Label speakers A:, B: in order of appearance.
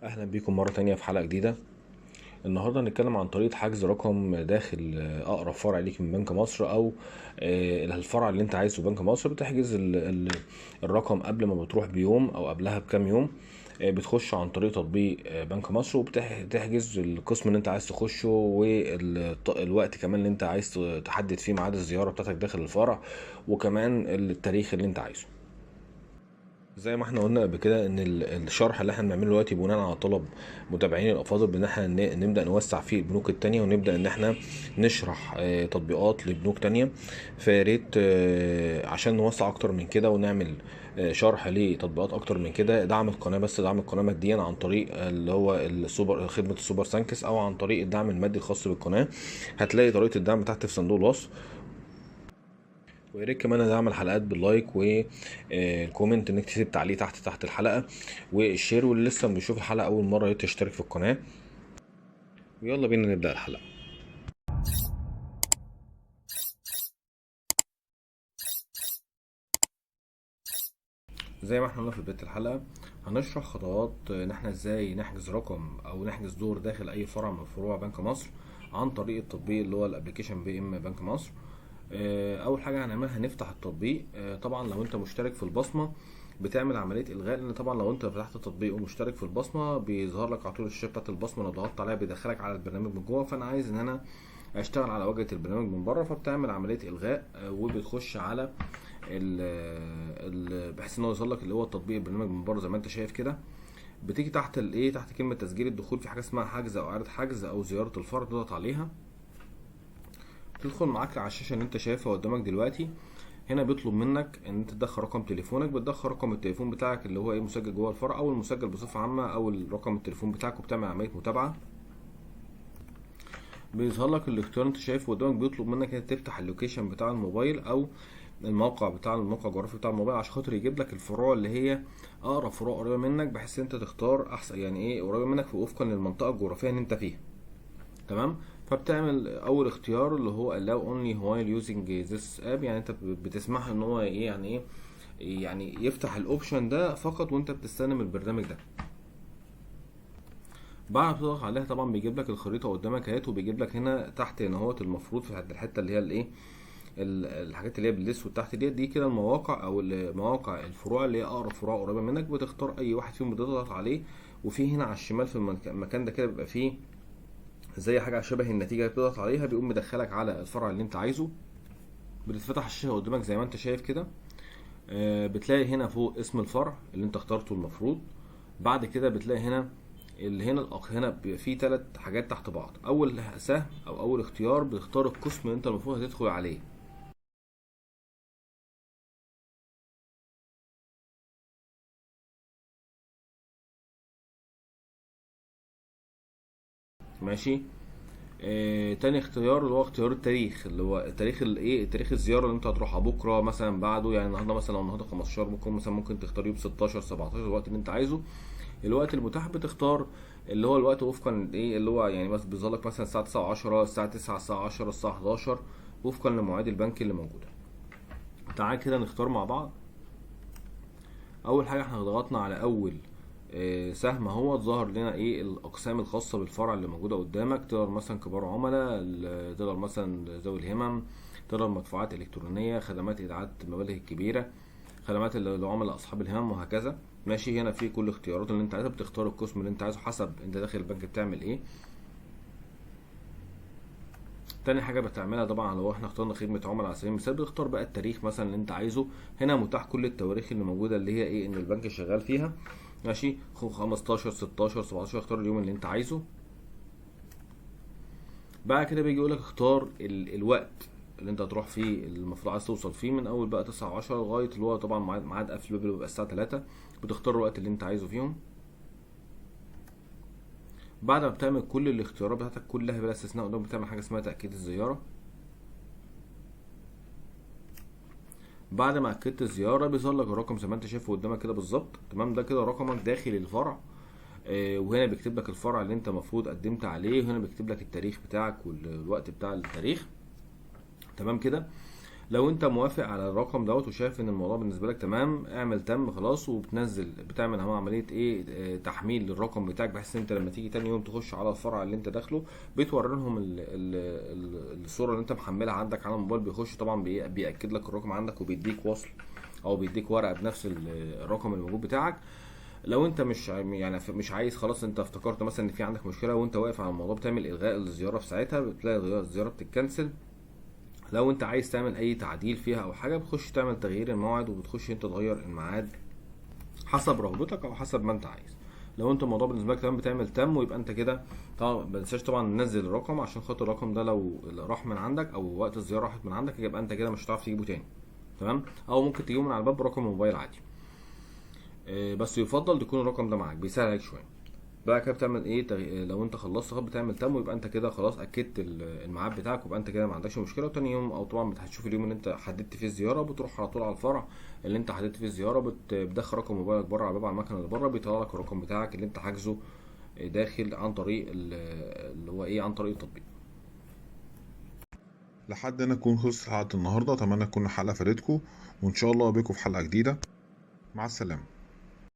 A: اهلا بيكم مرة تانية في حلقة جديدة. النهاردة هنتكلم عن طريقة حجز رقم داخل اقرب فرع ليك من بنك مصر او الفرع اللي انت عايزه بنك مصر. بتحجز الرقم قبل ما بتروح بيوم او قبلها بكام يوم، بتخش عن طريق تطبيق بنك مصر وبتحجز القسم اللي انت عايز تخشه والوقت كمان اللي انت عايز تحدد فيه ميعاد الزيارة بتاعتك داخل الفرع، وكمان التاريخ اللي انت عايزه. زي ما احنا قلنا قبل كده ان الشرح اللي احنا بنعمله دلوقتي بناء على طلب متابعين الافاضل بان احنا نبدا نوسع فيه البنوك التانية ونبدا ان احنا نشرح تطبيقات لبنوك تانية. فيا ريت عشان نوسع اكتر من كده ونعمل شرح لتطبيقات اكتر من كده، دعم القناة، بس دعم القناة ماديا عن طريق اللي هو السوبر، خدمة ال super thanks، او عن طريق الدعم المادي الخاص بالقناة. هتلاقي طريقه الدعم تحت في صندوق الوصف. ويا ريت كمان ندعم الحلقات بال like وال comment، انك تسيب تعليق تحت الحلقة وال share، واللي لسه بيشوف الحلقة اول مرة يشترك في القناة. ويلا بينا نبدا الحلقة. زي ما احنا قلنا في بداية الحلقة هنشرح خطوات ان احنا ازاي نحجز رقم او نحجز دور داخل اي فرع من فروع بنك مصر عن طريق التطبيق اللي هو ال application BM بنك مصر. اول حاجة هنعملها هنفتح التطبيق. طبعا لو انت مشترك في البصمة بتعمل عملية الغاء، لان طبعا لو انت فتحت التطبيق ومشترك في البصمة بيظهر لك على طول الشاشة بتاعت البصمة، لو ضغطت عليها بيدخلك على البرنامج من جوه. فانا عايز ان انا اشتغل على واجهه البرنامج من بره، فبتعمل عملية الغاء، وبتخش على بحيث ان هو يظهر لك اللي هو التطبيق البرنامج من بره زي ما انت شايف كده. بتيجي تحت الايه، تحت كلمة تسجيل الدخول في حاجة اسمها حجز او اعاده حجز او زيارة الفرع، تضغط عليها تدخل معاك على الشاشة اللي انت شايفها قدامك دلوقتي. هنا بيطلب منك ان انت تدخل رقم تليفونك، بتدخل رقم التليفون بتاعك اللي هو ايه مسجل جوه الفرع او المسجل بصفة عامة او رقم التليفون بتاعك، وبتعمل عملية متابعه. بيظهر لك الاختيار اللي انت شايفه قدامك، بيطلب منك ان تفتح ال location بتاع الموبايل او الموقع بتاع الموقع الجغرافي بتاع الموبايل عشان خاطر يجيب لك الفروع اللي هي اقرب فروع قريبه منك، بحيث ان انت تختار احسن يعني ايه قريبه منك وفقا للمنطقة الجغرافية اللي انت فيها. تمام. فبتعمل اول اختيار اللي هو allow only while using this app، يعني انت بتسمح ان هو ايه يعني ايه يعني يفتح ال option ده فقط وانت بتستخدم البرنامج ده. بعد ما تضغط عليها طبعا بيجيب لك الخريطة قدامك اهيت، وبيجيب لك هنا تحت هنا اهوت المفروض في الحتة اللي هي الايه الحاجات اللي هي بالاسود تحت ديت، دي كده المواقع او مواقع الفروع اللي هي اقرب فروع قريبه منك، بتختار اي واحد فيهم بتضغط عليه. وفي هنا على الشمال في المكان ده كده بيبقى فيه زي حاجة شبه النتيجة بتضغط عليها بيقوم مدخلك على الفرع اللي انت عايزه. بتتفتح الشاشة قدامك زي ما انت شايف كده. بتلاقي هنا فوق اسم الفرع اللي انت اخترته المفروض. بعد كده بتلاقي هنا اللي هنا الأخ هنا بيبقى فيه 3 حاجات تحت بعض. اول سهم او اول اختيار بتختار القسم اللي انت المفروض هتدخل عليه. ماشي. تاني اختيار اللي هو اختيار التاريخ، اللي هو تاريخ الايه، تاريخ الزيارة اللي انت هتروحها بكره مثلا، بعده، يعني النهارده مثلا لو النهارده 15 ممكن مثلا ممكن تختار يوم 16 17 الوقت اللي انت عايزه. الوقت المتاح بتختار اللي هو الوقت وفقا لايه اللي هو يعني مثلا بيظهر لك مثلا الساعة 9:10، الساعة 9، الساعة 10، الساعة 11، وفقا لمواعيد البنك اللي موجودة. تعال كده نختار مع بعض. اول حاجة احنا ضغطنا على اول سهم اهو، ظهر لنا ايه الاقسام الخاصة بالفرع اللي موجودة قدامك. تقدر مثلا كبار عملاء، تقدر مثلا ذوي الهمم، تقدر مدفوعات الكترونية، خدمات ايداعات المبالغ الكبيرة، خدمات العملاء اصحاب الهمم، وهكذا. ماشي. هنا في كل الاختيارات اللي انت عايزها، بتختار القسم اللي انت عايزه حسب انت داخل البنك بتعمل ايه. تاني حاجة بتعملها طبعا لو احنا اخترنا خدمة عملاء على سبيل المثال، بتختار بقى التاريخ مثلا اللي انت عايزه. هنا متاح كل التواريخ اللي موجودة اللي هي ايه ان البنك شغال فيها. ماشي. 15، 16، 17، اختار اليوم اللي انت عايزه. بعد كده بيجي يقول لك اختار الوقت اللي انت هتروح فيه، المفروض عايز توصل فيه، من اول بقى 9:10 لغاية اللي هو طبعا ميعاد قفل الباب اللي بيبقى الساعة 3، بتختار الوقت اللي انت عايزه فيهم. بعد ما بتعمل كل الاختيارات بتاعتك كلها بلا استثناء قدامك، بتعمل حاجة اسمها تاكيد الزيارة. بعد ما اكدت الزيارة بيظهر لك الرقم زي ما انت شايفه قدامك كده بالظبط. تمام. ده كده رقمك داخل الفرع. وهنا بيكتب لك الفرع اللي انت المفروض قدمت عليه، وهنا بيكتب لك التاريخ بتاعك والوقت بتاع التاريخ. تمام كده. لو انت موافق على الرقم دوت وشايف ان الموضوع بالنسبة لك تمام، اعمل تم خلاص، وبتنزل بتعمل عملية ايه، تحميل للرقم بتاعك، بحيث ان انت لما تيجي تاني يوم تخش على الفرع اللي انت داخله بتوري لهم الصورة اللي انت محملها عندك على الموبايل. بيخش طبعا بيأكد لك الرقم عندك، وبيديك وصل او بيديك ورقة بنفس الرقم الموجود بتاعك. لو انت مش يعني مش عايز خلاص، انت افتكرت مثلا ان في عندك مشكلة وانت واقف على الموضوع، بتعمل الغاء الزيارة في ساعتها، بتلاقي الزيارة بتتكنسل. لو انت عايز تعمل اي تعديل فيها او حاجة، بتخش تعمل تغيير الموعد، وبتخش انت تغير الميعاد حسب رغبتك او حسب ما انت عايز. لو انت الموضوع بالنسبة لك تمام بتعمل تم، ويبقى انت كده. طبعا ما تنساش طبعا ننزل الرقم، عشان خاطر الرقم ده لو راح من عندك او وقت الزيارة راحت من عندك، يبقى انت كده مش هتعرف تجيبه تاني، تمام. او ممكن تجيبه من على الباب برقم موبايل عادي، بس يفضل تكون الرقم ده معاك، بيسهل عليك شوية. بعد كده بتعمل ايه؟ لو انت خلصت خلاص بتعمل تم، ويبقى انت كده خلاص اكدت الميعاد بتاعك، ويبقى انت كده ما عندكش مشكلة. وتاني يوم او طبعا هتشوف اليوم اللي انت حددت فيه الزيارة، بتروح على طول على الفرع اللي انت حددت فيه الزيارة، بتدخل رقم موبايلك بره على باب على المكنه اللي بره، بيطلع لك الرقم بتاعك اللي انت حاجزه داخل عن طريق اللي هو ايه، عن طريق التطبيق.
B: لحد هنا تكون خلصت حلقة النهارده. اتمنى تكون الحلقة فادتكم، وان شاء الله اقابلكم في حلقة جديدة. مع السلامة.